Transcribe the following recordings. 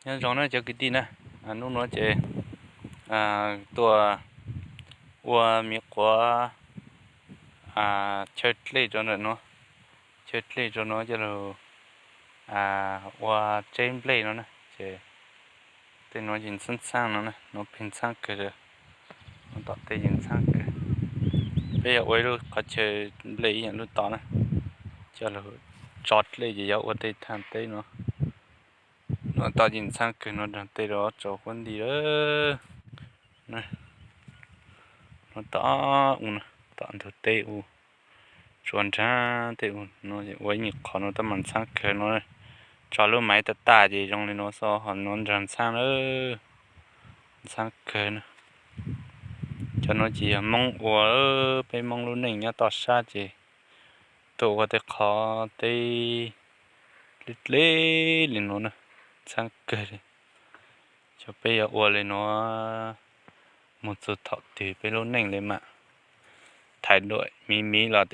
Nyob zoo na cov kwv tij na, hnub nuav ces tuaj ua me quav chaw dlej rau ntawm nuav, chaw dlej rau nuav coj lug ua tseb nplej no na. Ces tej nuav ces ntxhaab ntxhaab no na, nuav pheej ntxhaab kawg, nuav tom tej ces ntxhaab kawg. Peb yog ua ib lub qhov chaw nplej ib yaam lub tod na, coj lug tso dlej ces yog ua tej thaaj teb nuav. Nuav tom ces ntxhaab kawg, nuav nraag tej rau tsaus huab nti lawm. Nuav tom u, tom ntug teb u, tsuas nraag tej u, ua ib nyuag qhov nuav tab mas ntxhaab kawg nuav. Tso lub maiv tag tag ces zoo li nuav xwb, ho nuav nraag ntxhaab lawm, ntxhaab kawg na. Cov nuav ces yog Moob ua, peb Moob lub neej nyob toj sab ces tuaj ua tej qhov teb dleb dleb li nuav na, ntxhaab kawg li. Cov peb yuav ua li nuav moog txug thaum twg peb lub neej li mam thaiv duam. Miv miv los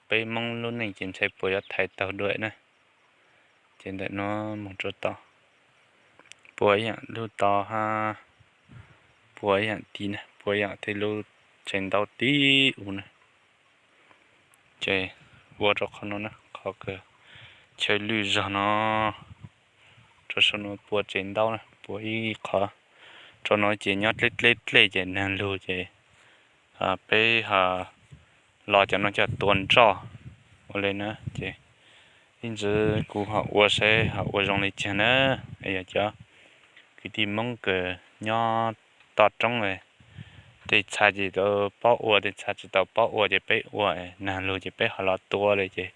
peb Moob lub neej ces ntshai puas yuav thaiv taug duam na. Ces ntawm nuav moog rua tod, pua ib yaam lub tod hab pua ib yaam tid na, pua ib yaam tej lub tsev ntaub tib u na. Ces ua rau qhov nuav na, qhov kws chaw lwj zog no, rau saum nuav pua tsev ntaub na, pua ib qhov. Rau nuav ces nyob dleb dleb dlej ces naag lug ces peb ho los cov nuav coj tua nroj ua li na. Ces ib ntsis kuv ho ua saib ho ua zoo li caag na. Yog cov kwv tij Moob kws nyob toj roob, tej txha ces tau paub ua, tej txha tsi tau paub ua ces peb ua, naag lug ces peb ho los tua li ces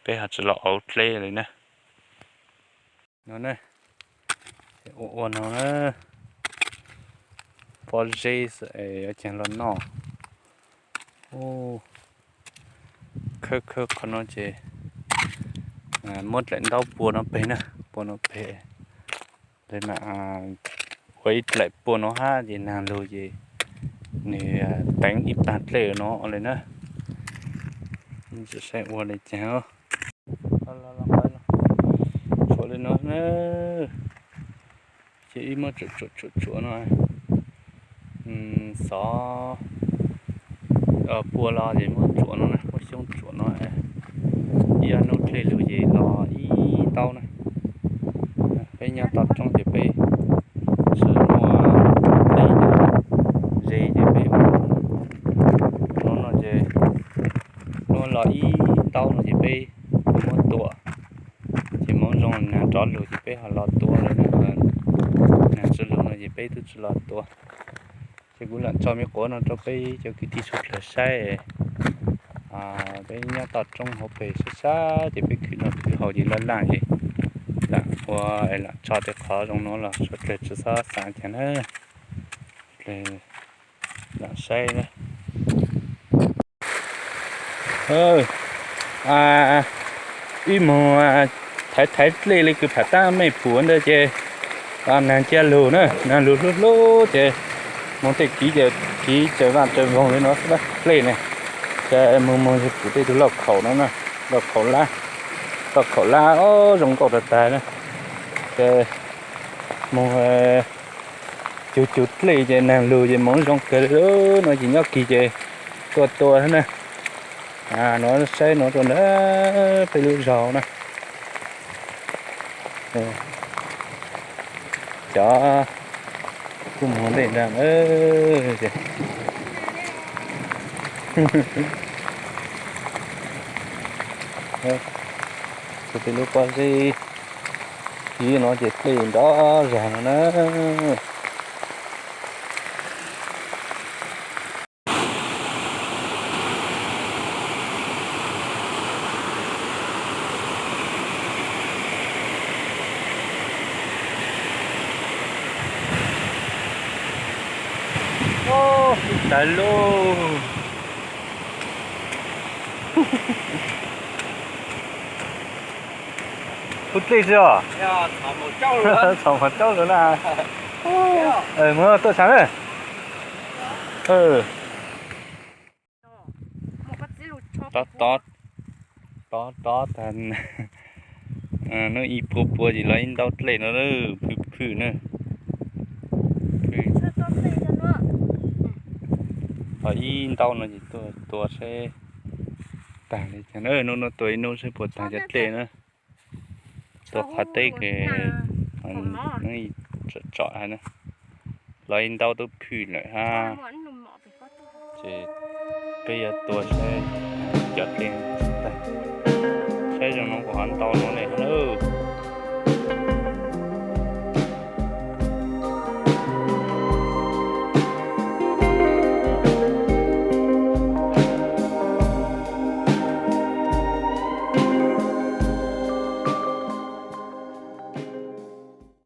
peb ho tsi los auv dleb li na. No na, ua ua no na, pob zeb xwb es yuav caag los noj. Khawb khawb qhov no ces muab dlaim ntaub pua no peg na, pua no peg. Ua ib dlaim pua no hab ces naag lug ces nwg teev ib paag dlej no li na. Ntsis saib ua li caag. Tshuam li no na, ces ib muab tsuam tsuam tsuam tsuam no, xov pua los ces muab tsuam no na, muab xyoob tsuam no, ib ob nub dlej lug ces los ib ntaub na. Peb nyob toj roob ces peb tsi muaj dlej, ze ces peb ua no no ces nub los ib ntaub no ces peb muab tua. Ces moov zoo naag rov lug ces peb ho los tua lawm, naag tsi lug no ces peb tub tsi los tua. Ces kuv lam tso me quav no rau peb cov kwv tij suav dlawg saib. Peb nyob toj roob hauv pes sab sab ces peb khwv noj khwv haus ces laj laj ces lam ua, lam tso tej qhov zoo nuav los suav dlawg tsi xob xaav caag na. Lam saib na. Ib moog thaiv thaiv dlej li kws pham taab mej pum ntawd ces naag cia lug na, naag lug hlub hlub ces moog tej kiv ces kiv tsaws vaaj tsaws voog li no xwb dlej ne. Ces moog moog yog pum tej tug lauj kaum no na, lauj kaum lab, lauj kaum lab zoo nkauj tag tag na. Ces moog cug cug dlej ces naag lug ces moov zoo kawg li no ces nyob kis ces tua tua na. No saib no rau ntawm peb lub zog na. Cov kuj moog ntej nrag. Txug tej lub pob zeb kiv no ces dlej nrov zag no na. Tawv lauj. Hu dlej xwb os. Txhom mos caub lawm na. Moog tuaj tshaav na. Tov tov, tov tov tag. Nub ib puab puab ces los ib ntaub dlej no, pw phwm na. Phwm. Ho ib ntau no ces tuaj tua saib tag li cas na. Hnub no tua ib hnub saib puas tag cov dlej na. Tua qhov teb ces tsom tsom hais na. Los ib ntau tub phwm lawm hab. Ces peb yuav tua saib cov dlej tag. Saib zoo no kuv ho ntau no ne hab.